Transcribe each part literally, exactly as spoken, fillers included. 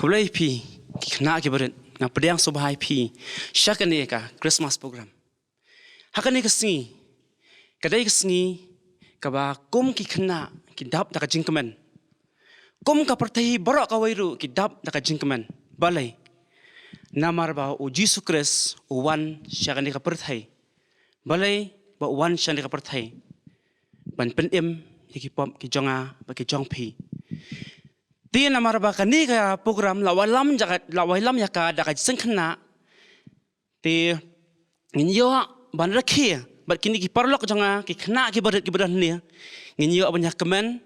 Khublei phi, ki khynnah ki barit, nga pdiang sngewbha ïa phi sha kane ka Christmas program. Ha kane ka sngi, ka dei ka sngi kaba kum ki khynnah ki dap da ka jingkmen. Kum ka pyrthei baroh kawei ruh ki dap da ka jingkmen. Balei? Namar ba u Jisu Khrist u wan sha kane ka pyrthei. Balei ba u wan sha kane ka pyrthei? Ban pynim ïa ki pop ki jong nga bad ki jong phi. Te namar ba kane ka program la wallam ïa ka, la wallam ïa ka da ka jingsngewkhynnah. Te ngin ïoh ban rakhe bad kine ki paralok jong nga, ki khynnah ki barit ki barit hangne. Ngin ïoh ban ïa kmen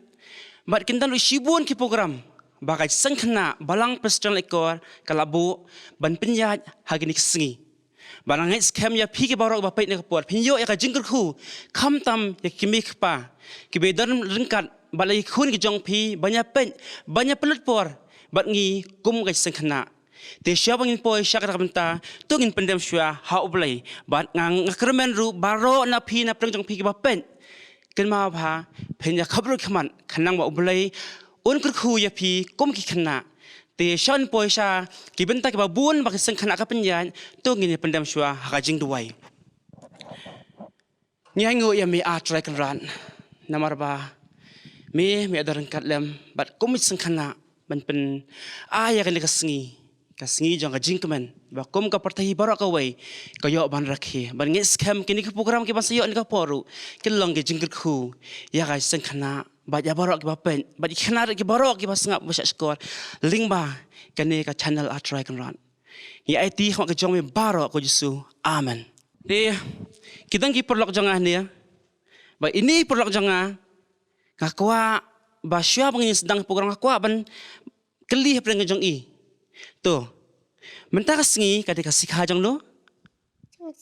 bad kin don ruh shibun ki program ba ka jingsngewkhynnah Balang Presbyterian Accord ka la buh ban pynïaid ha kine ki sngi. Bad nga ngeit skhem ïa phi ki baroh ba peit ïa kane ka por phin ïoh ïa ka jingkyrkhu, khamtam ïa ki kmie ki kpa kiba don ryngkat bad la ki khun ki jong phi, ban ïa peit, ban ïa pynlut por bad ngi kum ka jingsngewkhynnah. Te shuwa ba ngin poi sha kata ka bynta, to ngin pyndem shuwa ha U Blei. Bad nga, nga kyrmen ruh baroh na phi na pdeng jong phi kiba peit, kynmaw ba phin ïa khapkhreh khmat khnang ba U Blei un kyrkhu ïa phi kum ki khynnah. Te shuwa ngin poi sha ki bynta kiba bun ba ka jingsngewkhynnah ka pynïaid, to ngin ïa pyndem shuwa ha ka jingduwai. Ngi ainguh ïa me, A Trai Kynrad, namar ba me, me don ryngkat lem bad kum ka jingsngewkhynnah ban pynïaid ïa kane ka sngi, ka sngi jong ka jingkmen, ba kum ka pyrthei baroh kawei ka ïoh ban rakhe. Bad nga ngeit skhem kine ki program kiban sa ïoh ha kane ka por ruh kin long ki jingkyrkhu ïa ka jingsngewkhynnah bad ïa baroh kiba peit bad ïa ki khynnah ki baroh kiba sngap ba shah shkor lyngba kane ka channel, A Trai Kynrad. Ngi aiti ha ka kyrteng jong me baroh, ko Jisu. Amen. Te ki don ki paralok jong nga hangne, bad ine i paralok jong nga, nga kwah ba shuwa ba ngin sdang program nga kwah ban kylli hapdeng jong i. To, mynta ka sngi ka dei ka sikha jong no?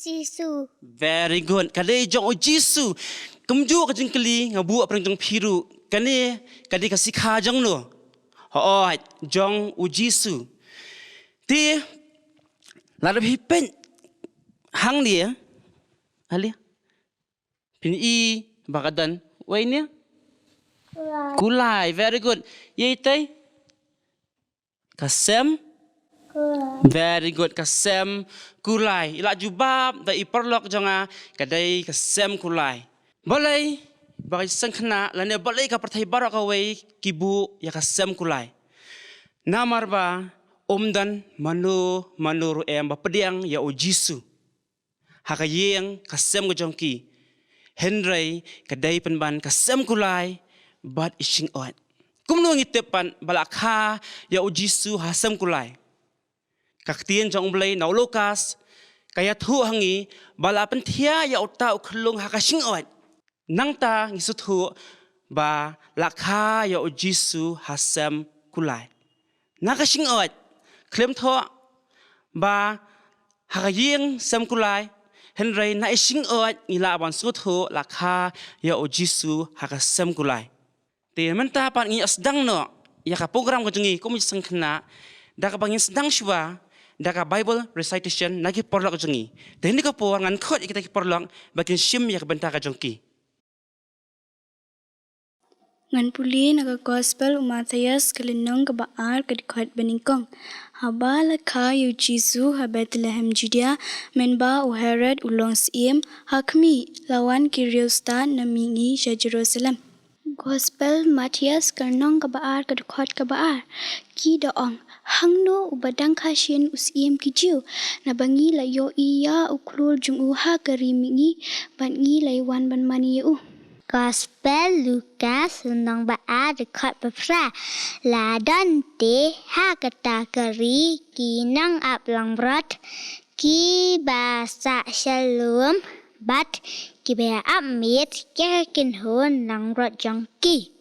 Jisu. Very good. Ka dei jong u Jisu. Kumjuh ka jingkylli nga buh hapdeng jong phi ruh. Kane ka dei ka sikha jong no? Hooid, jong u Jisu. Te lada phi peit hangne, ale, phin i ba ka don, wei ne? Kulai. Kulai, very good. Ïa itai? Ka sem? Kulai. Very good, ka sem kulai. I la jubab da i paralok jong nga, ka dei ka sem kulai. Balei ba ka jingsngewkhynnah lane balei ka pyrthei baroh kawei ki buh ïa ka sem kulai? Namar ba ym don mano mano ruh em ba pdiang ïa u Jisu ha ka ïing ka sem ka jong ki. Hynrei ka dei pynban ka sem kulai bad i shyngod. Kumno ngi tip pat ba la kha ïa u Jisu ha sem kulai? Ka ktien jong U Blei na u Lukas ka ïathuh ha ngi ba la pynthiah ïa uta u khyllung ha ka shyngod. Nangta ngi sngewthuh ba la kha ïa u Jisu ha sem kulai. Na ka shyngod, khlem thoh ba ha ka ïing sem kulai, hynrei na i shyngod ngi lah ban sngewthuh la kha ïa u Jisu ha ka sem kulai. Te mynta pat ngin ïa sdang noh ïa ka program ka jong ngi kum ka jingsngewkhynnah da kaba ngin sdang shuwa da ka Bible recitation na ki paralok jong ngi. Te ha kane ka por ngan khot ïa kita ki paralok ba kin shim ïa ka bynta ka jong ki. Ngan pule na ka Gospel u Mathaios ka lynnong kaba ar ka dkhot ba nyngkong. Haba la kha ïa u Jisu ha Bethlehem Judia, mynba u Herod u long syiem, ha khmih, la wan ki riewstad na mihngi sha Jerusalem. Gospel Mathaios ka lynnong kaba ar ka dkhot kaba ar. Ki da ong, hangno uba dang kha shin u syiem ki Jiw? Naba ngi la ïohi ïa u khlur jong u ha ka ri mihngi, bad ngi la wan ban mane ïa u. Gospel Lukas lynnong ba ar dkhot ba phra. La don te ha kata ka ri ki nongap langbrot kiba sah sha lum bad kiba ap miet ïa ka kynhun langbrot jong ki.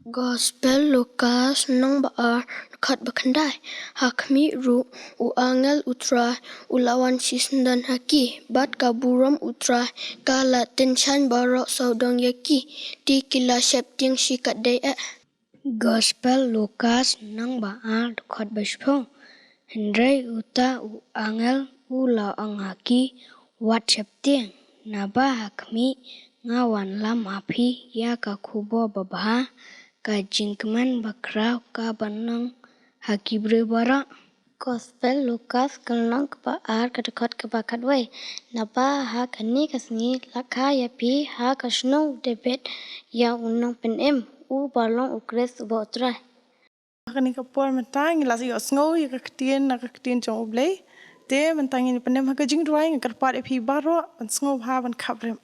Gospel Lukas lynnong ba ar dkhot ba khyndai. Ha khmih ruh u angel U Trai u la wan shisyndon ha ki, bad ka burom U Trai ka la tyngshaiñ baroh sawdong ïa ki. Te ki la sheptieng shikatdei eh. Gospel Lukas lynnong ba ar dkhot ba shiphew. Hynrei uta u angel u la ong ha ki, wat sheptieng, naba ha khmih nga wanlam ha phi ïa ka khubor babha, ka jingkmen bakhraw kaban long Ha ki briew baroh. Gospel Lukas ka lynnong kaba ar ka dkhot kaba khatwei. Naba ha kane ka sngi la kha ïa phi ha ka shnong David ïa u nongpynim uba long u Khrist uba U Trai. Ha kane ka por mynta ngi la ïohsngew ïa ka ktien na ka ktien jong U Blei. Te mynta ngin pynim ha ka jingduwai, nga kyrpad ïa phi baroh ban sngewbha ban khapbrem.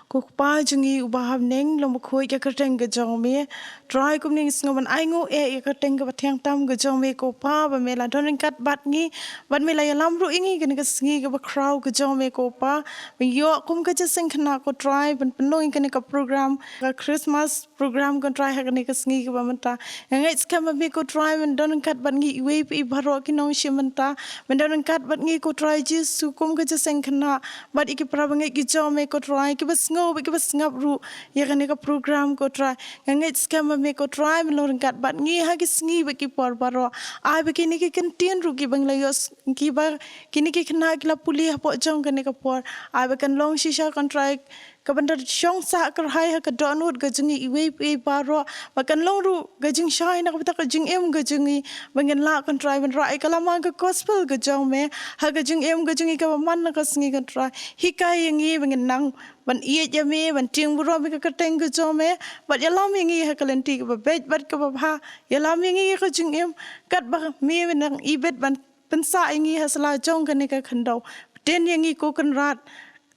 Ko Kpa jong ngi uba ha bneng, long bakhuid ïa ka kyrteng ka jong me. Trai, kumne ngi sngew ban ainguh ïa ka kyrteng kaba thiang tam ka jong me ko Pa, ba me la don ryngkat bad ngi, bad me la ïalam ruh ïa ngi kane ka sngi kaba khraw ka jong me ko Pa. Ba ngi ïoh kum ka jingïaseng khynnah ko Trai ban pynlong ïa kane ka program, ka Christmas program ko Trai ha kane ka sngi kaba mynta. Nga ngeit skhem ba me ko Trai men don ryngkat bad ngi iwei pa iwei baroh ki nongshim bynta. Men don ryngkat bad ngi ko Trai Jisu kum ka jingïaseng khynnah. Bad ïa ki para bangeit ki jong me ko Trai, kiba sngew bad kiba sngap ruh ïa kane ka program ko Trai. Nga ngeit skhem ba me ko Trai men long ryngkat bad ngi ha ki sngi bad ki por baroh. Ai ba kine ki kyntien ruh kiba ngi la ïoh s-, kiba kine ki khynnah ki la pule hapoh jong kane ka por. Ai ba kan long shisha ko Trai, kaban da shong sah kyrhai ha ka dohnud ka jong ngi iwei pa iwei baroh. Ba kan long ruh ka jingshai na ka bynta ka jingim ka jong ngi. Ba ngin lah ko Trai ban rah ïa ka lama ka gospel ka jong me ha ka jingim ka jong ngi kaba man na ka sngi ko Trai. Hikai ïa ngi ba ngin nang ban ïeit ïa me, ban tieng burom ïa ka kyrteng ka jong me. Bad ïalam ïa ngi ha ka lynti kaba beit bad kaba bha. Ïalam ïa ngi ïa ka jingim katba me ban nang ibit ban pynsah ïa ngi ha sla jong kane ka khyndew. Pyntieng ïa ngi ko Kynrad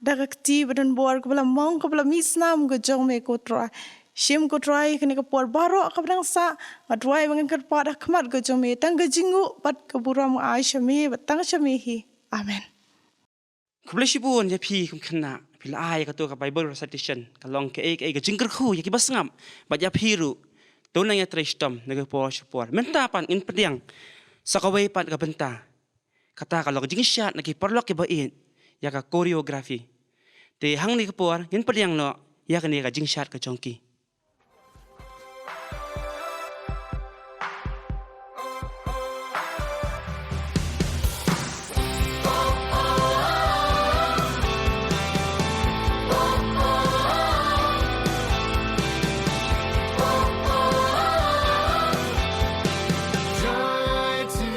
da ka kti ba don bor kaba la mong kaba la mih snam ka jong me ko Trai. Shim ko Trai kane ka por baroh kaba dang sah, nga duwai ba ngan kyrpad ha khmat ka jong me, tang ka jingnguh bad ka burom nga ai sha me bad tang sha me hi. Amen. Khublei shibun ïa phi kum khynnah, phi la ai ïa kato ka Bible recitation, ka long kaei kaei ka jingkyrkhu ïa kiba sngap bad ïa phi ruh. To nang ïatrei shitom na ka por sha por. Mynta pat ngin pdiang sa kawei pat ka bynta. Kata ka long ka jingshad na ki paralok kiba ïeit ïa ka choreography. Te hangne ka por ngin pdiang noh ïa kane ka jingshad ka jong ki. Joy to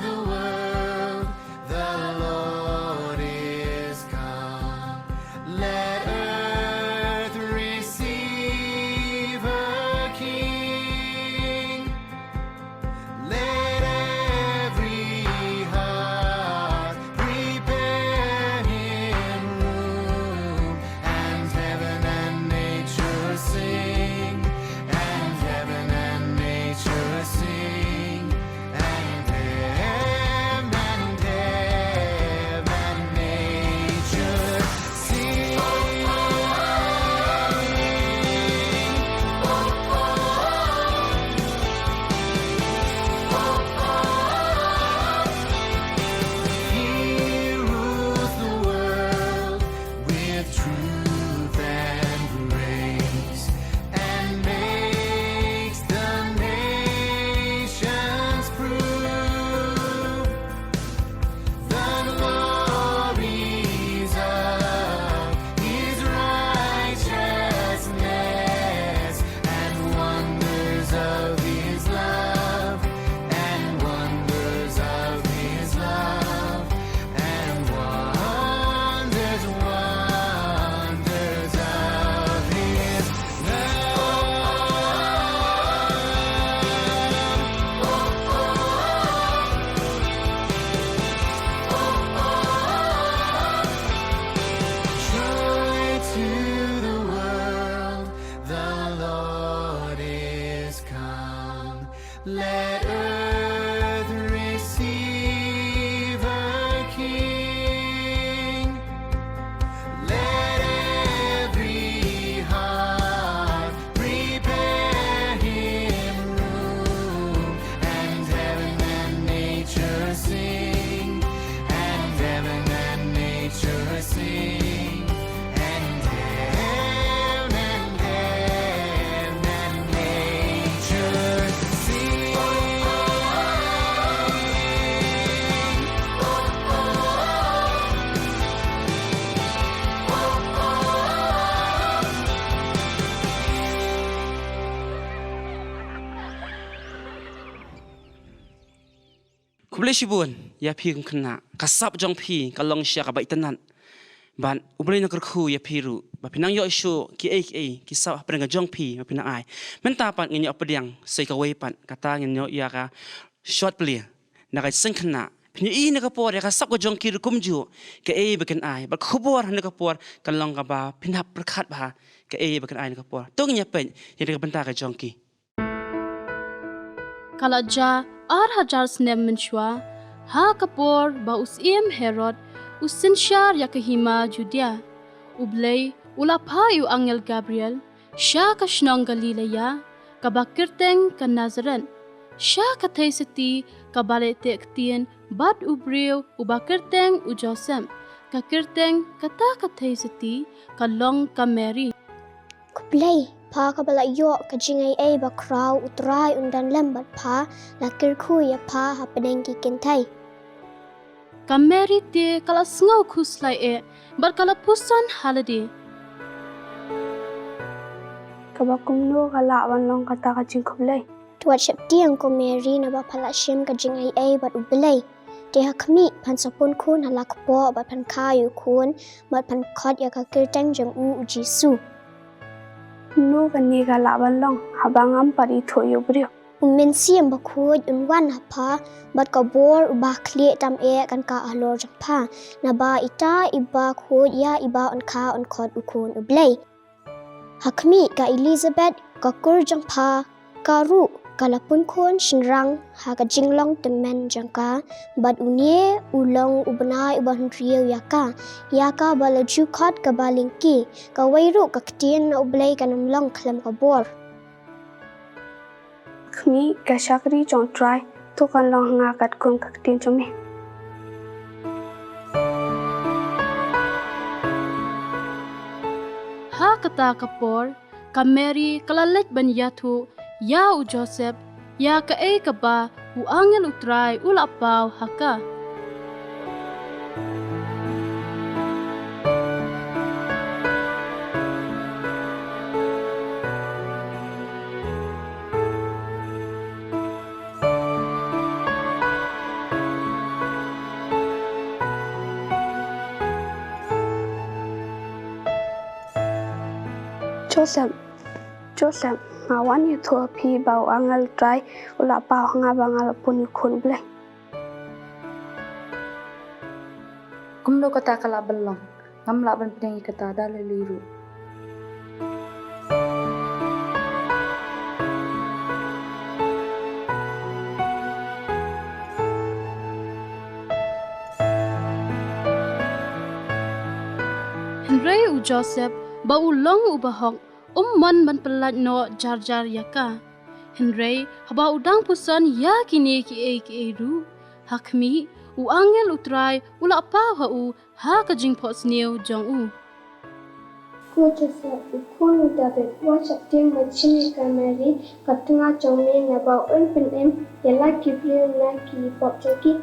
the world, the Lord is come. Let earth receive Khublei shibun ïa phi kum khynnah, ka sap jong phi ka long sha kaba itynnad. Bad U Blei un kyrkhu ïa phi ruh ba phin nang ïoh shuh kiei kiei ki sap hapdeng ka jong phi ba phin nang ai. Mynta pat ngin ïoh pdiang sa kawei pat, kata ngin ïoh ïa ka short play na ka seng khynnah. Phin ïohi na ka por ïa ka sap ka jong ki ruh kumjuh, kaei ba kin ai bad khubor ha kane ka por kan long kaba phin hap pyrkhat bha kaei ba kin ai na ka por. To ngin ïa peit ïa ka bynta ka jong ki. Ka la jia ar hajar snem mynshuwa, ha ka por ba u Syiem Herod u synshar ïa ka hima Judia, U Blei u la phah ïa u angel Gabriel sha ka shnong Galilea, kaba kyrteng ka Nazareth, sha ka theisotti kaba leh teh ktien bad u briew uba kyrteng u Joseph, ka kyrteng kata ka theisotti ka long ka Mary. Khublei, pha kaba la ïoh ka jingaiei bakhraw, U Trai un don lem bad pha, la kyrkhu ïa pha hapdeng ki kynthei. Ka Mary te ka la sngew khuslai eh bad ka la puson ha lade. Kaba kumno ka lah ban long kata ka jingkhublei? To wat sheptieng ko Mary, naba pha la shim ka jingaiei bad U Blei. Te ha khmih, phan sa pun khun ha la kpoh bad phan kha ïa u khun bad phan khot ïa ka kyrteng jong u, u Jisu. Kumno kane ka lah ban long haba ngam pat ithuh ïa u briew? U Mynsiem Bakhuid un wan ha pha bad ka bor uba khlieh tam eh kan kah halor jong pha. Naba ita iba khuid ïa iba yn kha yn khot u Khun U Blei. Ha khmih, ka Elizabeth ka kur jong pha ka ruh ka la pun khun shynrang ha ka jinglong tymmen jong ka, bad une u long u bnai uba hynriew ïa ka, ïa kaba la ju khot kaba lyngkhi. Kawei ruh ka ktien na U Blei kan ym long khlem ka bor. Khmih, ka shakri jong U Trai, to kan long ha nga katkum ka ktien jong me. Ha kata ka por, ka Mary ka la leit ban ïathuh ïa u Joseph ïa kaei kaba u angel U Trai u la paw ha ka. Joseph, Joseph, nga wan ïathuh ha phi ba u angel U Trai u la paw ha nga ba nga la pun ïa u Khun U Blei. Kumno kata ka lah ban long? Ngam lah ban pdiang ïa kata da lei lei ruh. Hynrei u Joseph, ba u long uba hok, um mon ban pyllait noh jar jar ïa ka. Hynrei haba u dang puson ïa kine kiei kiei ruh, ha khmih, u angel U Trai u la paw ha u ha ka jingphohsniew jong u. Ko Joseph, u khun u David, wat sheptieng ban shim ïa ka Mary ka tnga jong me, naba un pynim ïa la ki briew na ki pop jong ki.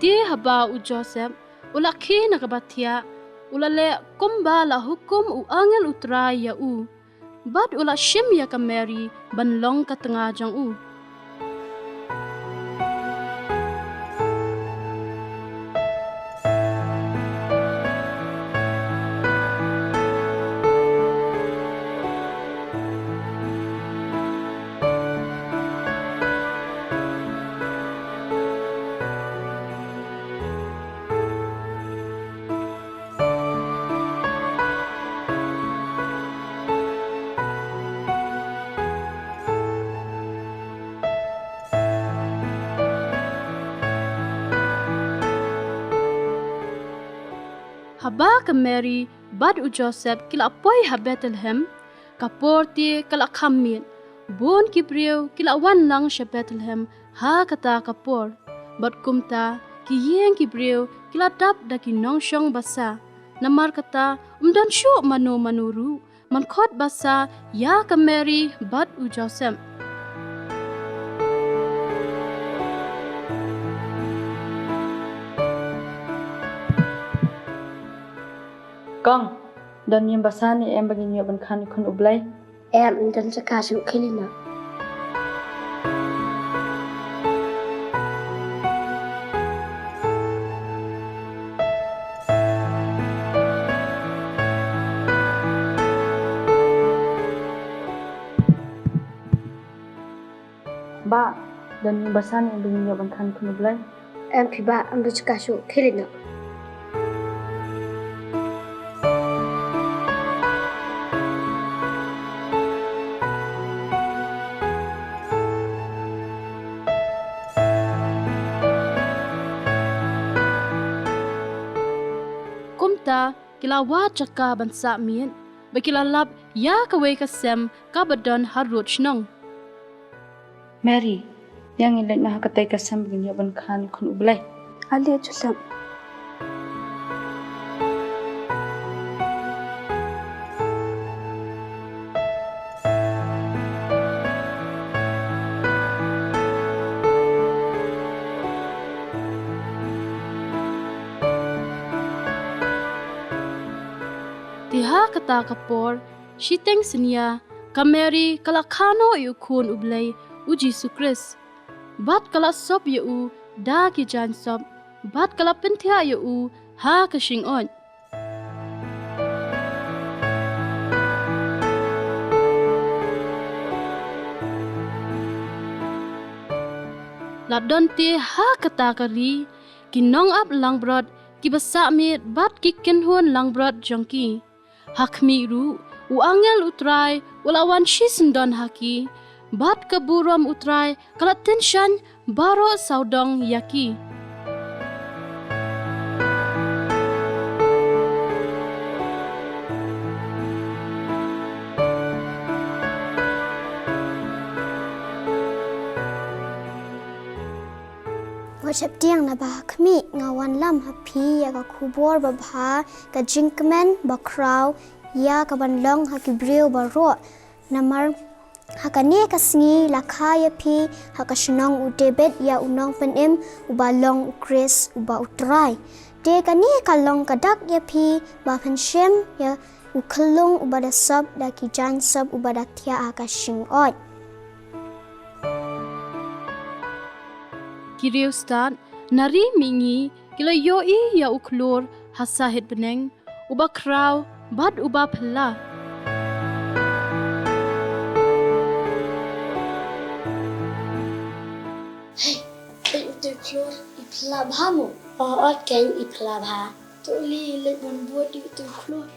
Te haba u Joseph u la khie na kaba thiah, u la leh kumba la hukum u angel U Trai ïa u, bad u la shim ïa ka Mary ban long ka tnga jong u. Haba ka Mary bad u Joseph ki la poi ha Bethlehem, ka por te ka la kham miet. Bun ki briew ki la wan lang sha Bethlehem ha kata ka por. Bad kumta, ki ïing ki briew ki la dap da ki nongshong basa. Namar kata, um don shuh mano mano ruh ban khot basa ïa ka Mary bad u Joseph. Kong, don ïing basa ne em ba ngin ïoh ban khan ïa u Khun U Blei? Em, ym don jaka shuh, khie leit noh. Bah, don ïing basan ïa ba ngin ïoh ban khan khun U Blei. Em phi bah, ym don jaka shuh, khie leit noh. Kumta ki la wad jaka ban sah miet, bad ki la lap ïa kawei ka sem kaba don harud shnong. Mary, ïa ngi leit noh ha katei ka sem ba ngin ïoh ban khan khun U Blei. Ale, Joseph. Te ha kata ka por, shiteng synñia, ka Mary ka la kha noh ïa u Khun U Blei, u Jisu Khrist. Bad ka la sop ïa u da ki jaiñ sop, bad ka la pynthiah ïa u ha ka shyngod. La don te ha kata ka ri ki nongap langbrot, kiba sah miet bad ki kynhun langbrot jong ki. Ha khmih ruh, u angel U Trai u la wan shisyndon ha ki, bad ka burom U Trai ka la tyngshaiñ baroh sawdong ïa ki. Wat sheptieng, naba ha khmih nga wanlam ha phi ïa ka khubor babha ka jingkmen bakhraw ïa kaban long ha ki briew baroh. Namar ha kane ka sngi la kha ïa phi ha ka shnong u David ïa u Nongpynim, uba long u Khrist, uba U Trai. Te kane ka long ka dak ïa phi, ba phin shem ïa u khyllung uba da sop da ki jaiñ sop, uba da thiah ha ka shyngod. Ki riewstad na ri mihngi ki la ïohi ïa u khlur ha sahit bneng, uba khraw bad uba phylla. Hei, peit uto u khlur, i phylla bha mo? Ot, ot keiñ, i phylla bha. To leit, leit ban bud ïa uto u khlur.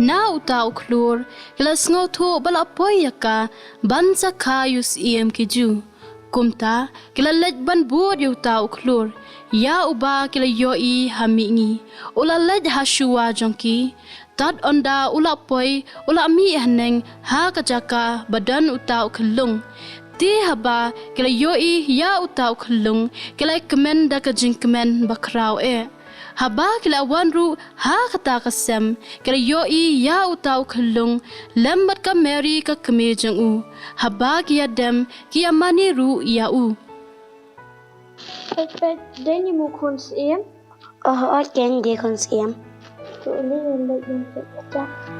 Na uta u khlur ki la sngewthuh ba la poi ïa ka ban sa kha ïa u syiem ki Jiw. Kumta ki la leit ban bud ïa uta u khlur, ïa uba ki la ïohi ha mihngi. U la leit ha shuwa jong ki. Tad ynda u la poi, u la mih haneng ha ka jaka ba don uta u khyllung. Te haba ki la ïohi ïa uta u khyllung, ki la kmen da ka jingkmen bakhraw eh. Haba ki la wan ruh ha kata ka sem, ki la ïohi ïa uta u khyllung lem bad ka Mary ka kmie jong u. Haba ki ïa dem, ki ïa mane ruh ïa u. Peit, peit, dei ne mo khun syiem? Oh, ot keiñ, dei khun syiem. To leit, leit ban peit.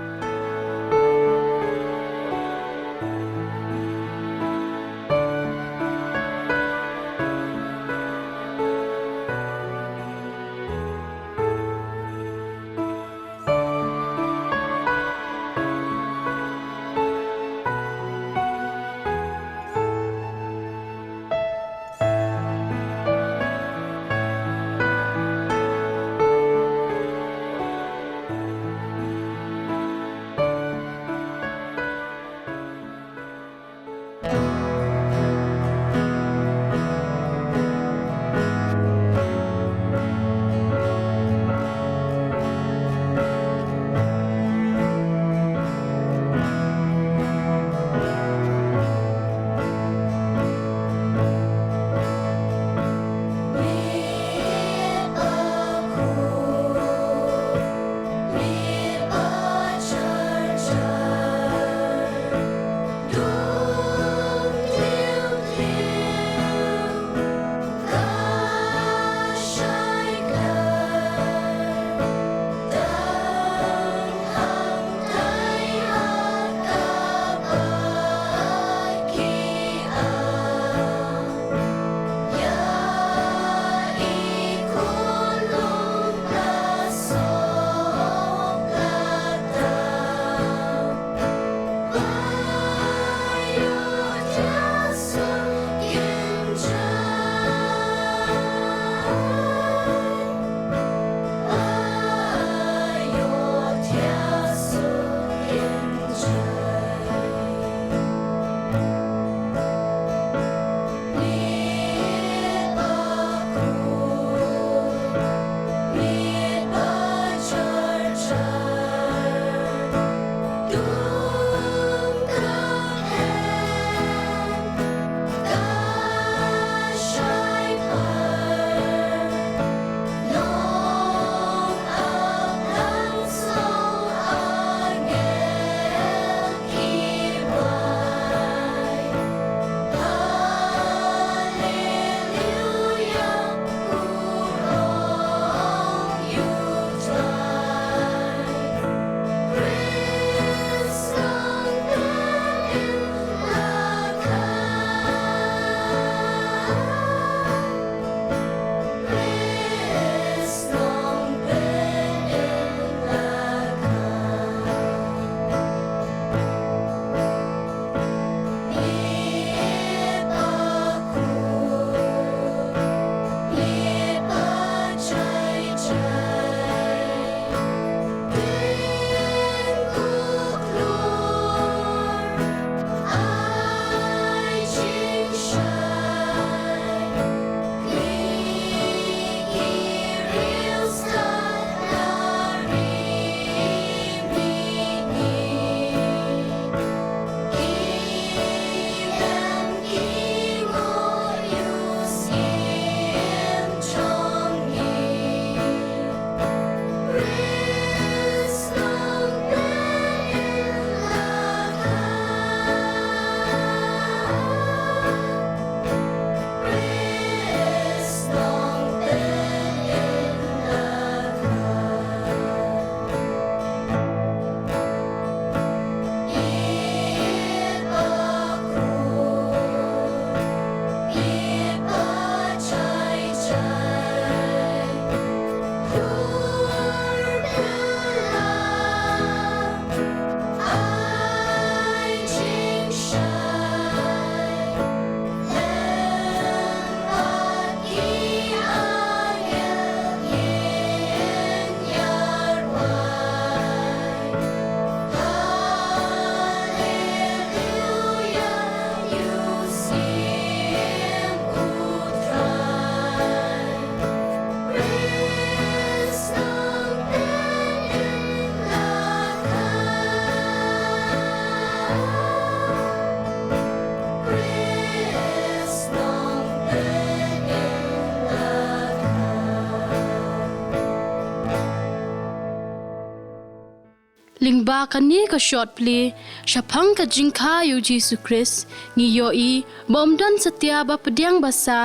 ba kane ka shot plie shaphang ka jingkha ïa u Jisu Khrist, ngi ïohi ba um don satia ba pdiang basa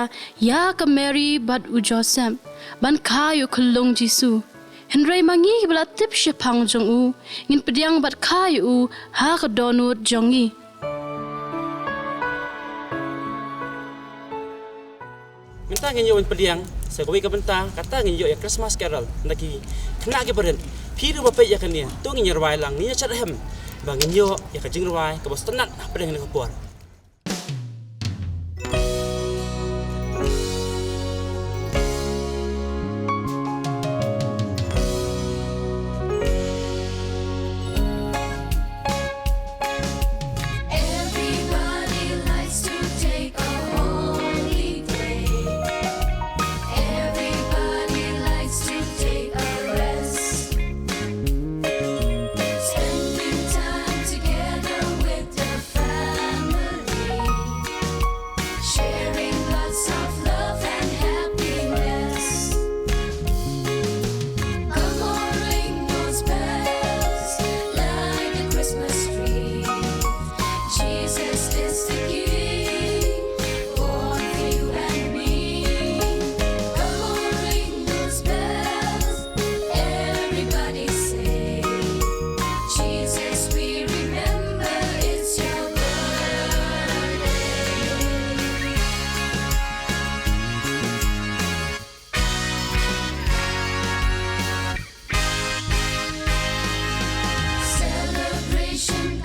ïa ka Mary bad u Joseph ban kha ïa u khyllung Jisu. Hynrei ma ngi kiba la tip shaphang jong u, ngin pdiang bad kha ïa u ha ka dohnud jong ngi. Mynta ngin ïoh ban pdiang sa kawei ka bynta, kata ngin ïoh ïa Christmas Carol na ki khynnah ki barit. Phi ruh ba peit ïa kane, to ngin ïa rwai lang, ngin ïa shet rhem ba ngin ïoh ïa ka jingrwai kaba sngewtynnat hapdeng kane ka por. Everybody likes to take a holiday. Everybody likes to take a rest. Spending time together with the family. Sharing lots of love and happiness. Come on, ring those bells, light the Christmas tree. Jesus is the King, born for you and me. Come on, ring those bells, everybody say, Jesus, we remember it's your birthday. Celebration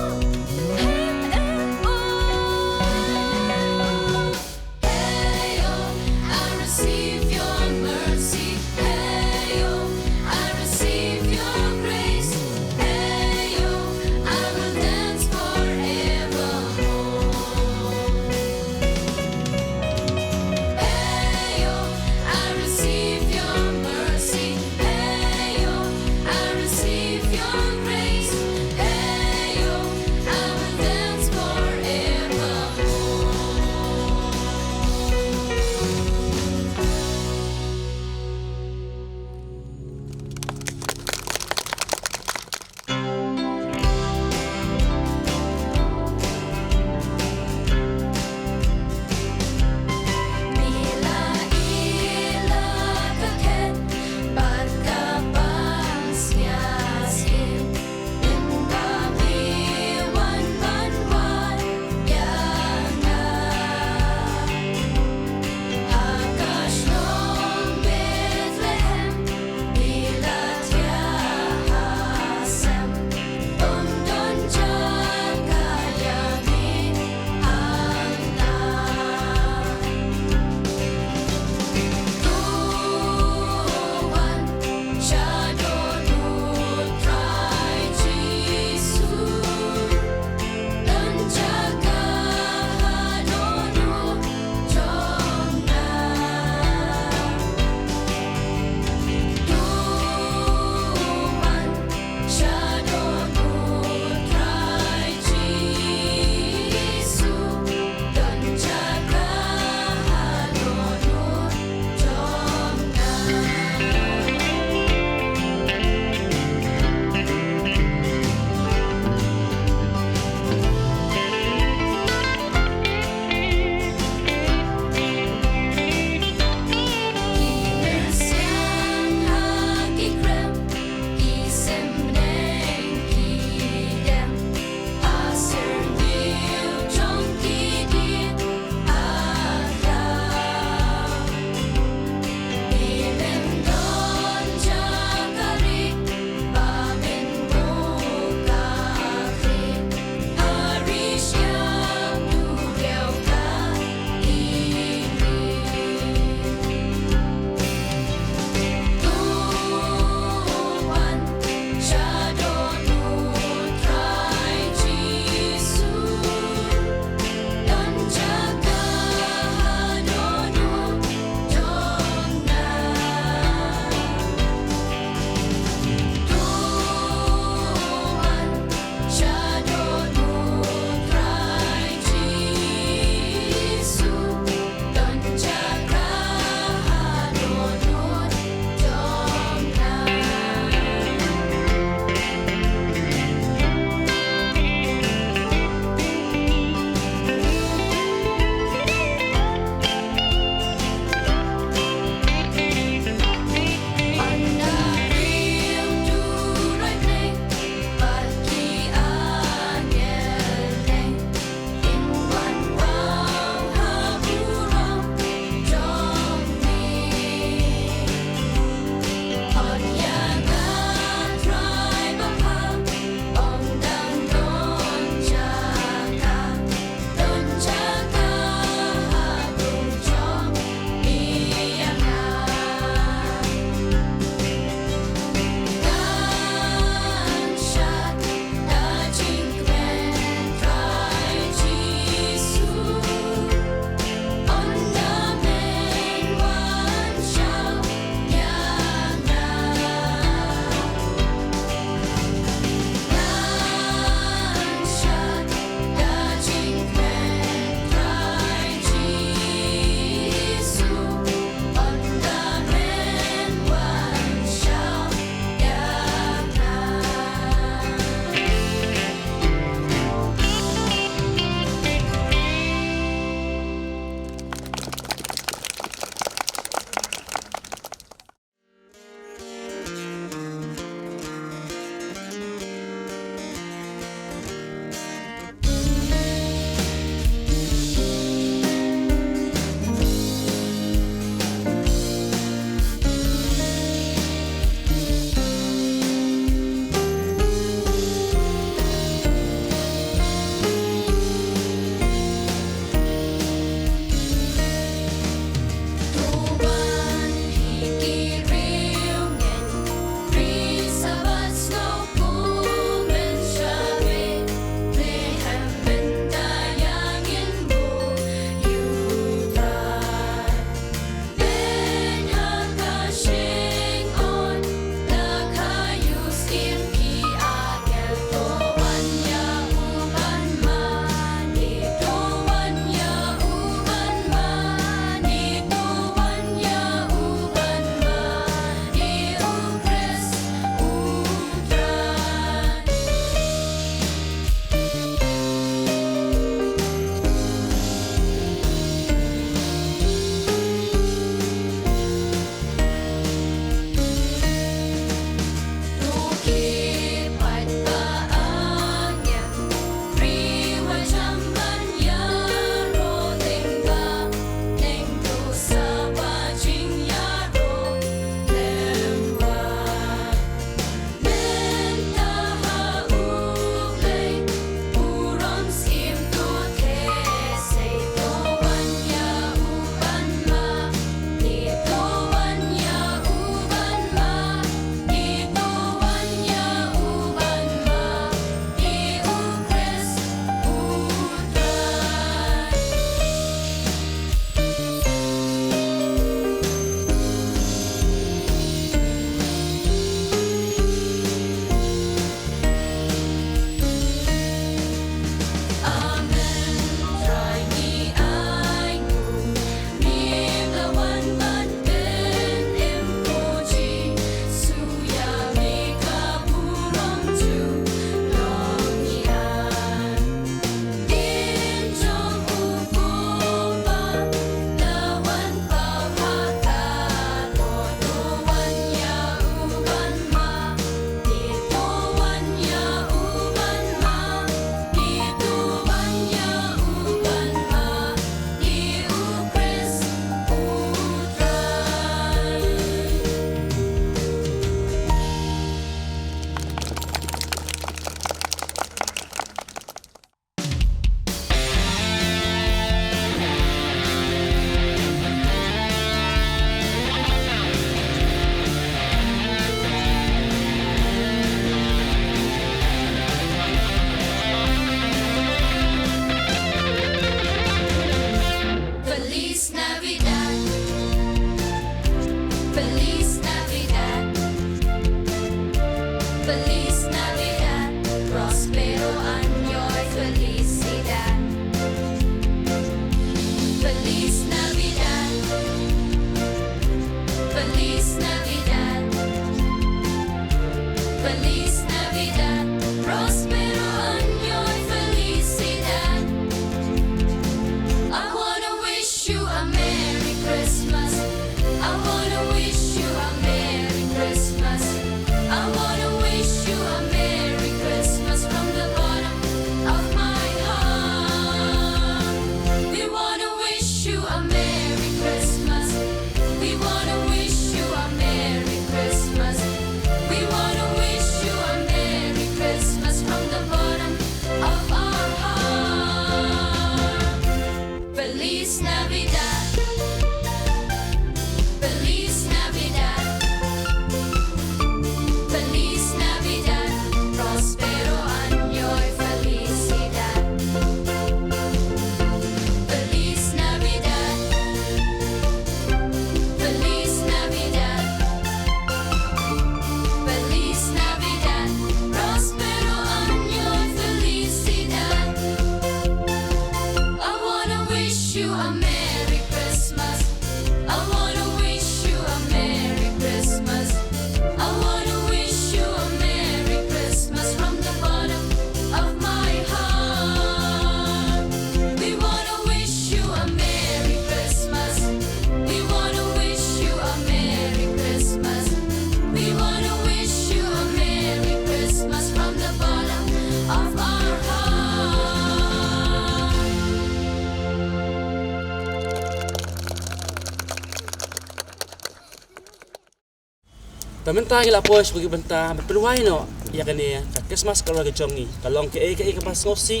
Ba mynta ngi la poi sha ka bynta ban pynwai noh ïa kane ka Christmas carol ka jong ngi. Ka long kaei kaei kaba sngewsih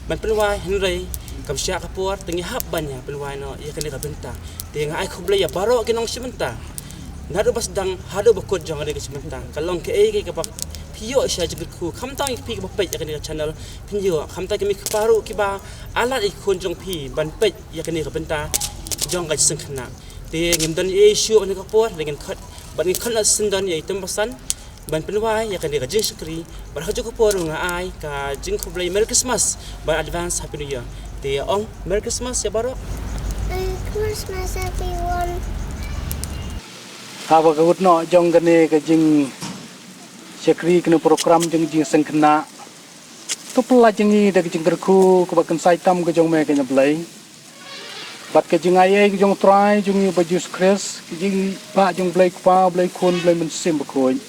ban pynwai, hynrei kam shah ka por te ngi hap ban ïa pynwai noh ïa kane ka bynta. Te nga ai khublei ïa baroh ki nongshim bynta, naduh ba sdang haduh ba kut jong kane ka shim bynta. Ka long kaei kaei kaba phi ïoh sha jingkyrkhu, khamtam ïa phi kiba peit ïa kane ka channel, phin ïoh, khamtam ki mei ki pa ruh kiba ailad ïa ki khun jong phi ban peit ïa kane ka bynta jong ka jingseng khynnah. Te ngim don ei ei shuh ha kane ka por, te ngin khot, bad ngin khot na syndon ïa i Tymbasan ban pynwai ïa kane ka jingshakri, bad ha kajuh ka por ruh nga ai ka jingkhublei Merry Christmas bad advance Happy New Year. Te ong Merry Christmas ïa baroh. Merry Christmas, everyone. Haba ka kut noh jong kane ka jingshakri, kane program jong jingseng khynnah, to pynlait jong ngi da ka jingkyrkhu kaba kynsai tam ka jong me, kane Blei, bad ka jingaiei ka jong U Trai jong ngi Bah Jisu Khrist, ka jingpah jong Blei Kpa, Blei Khun, Blei Mynsiem Bakhuid.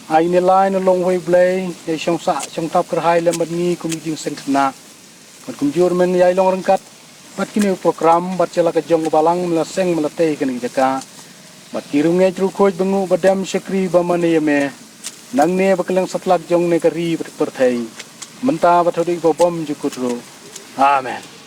Ai ne lai na long wei Blei, ïai shong sah shong thap kyrhai lem bad ngi kum ki jingseng khynnah. Bad kumjuh men ïai long ryngkat bad kine ki program, bad sha la ka jong ka balang, me la seng me la tei kane ka jaka. Bad ki riewngeit riewkhuid ba nguh ba dem shakri ba mane ïa me, nangne bad kylleng satlak jong ne ka ri bad ka pyrthei, mynta bad haduh ba bymjukut ruh. Amen.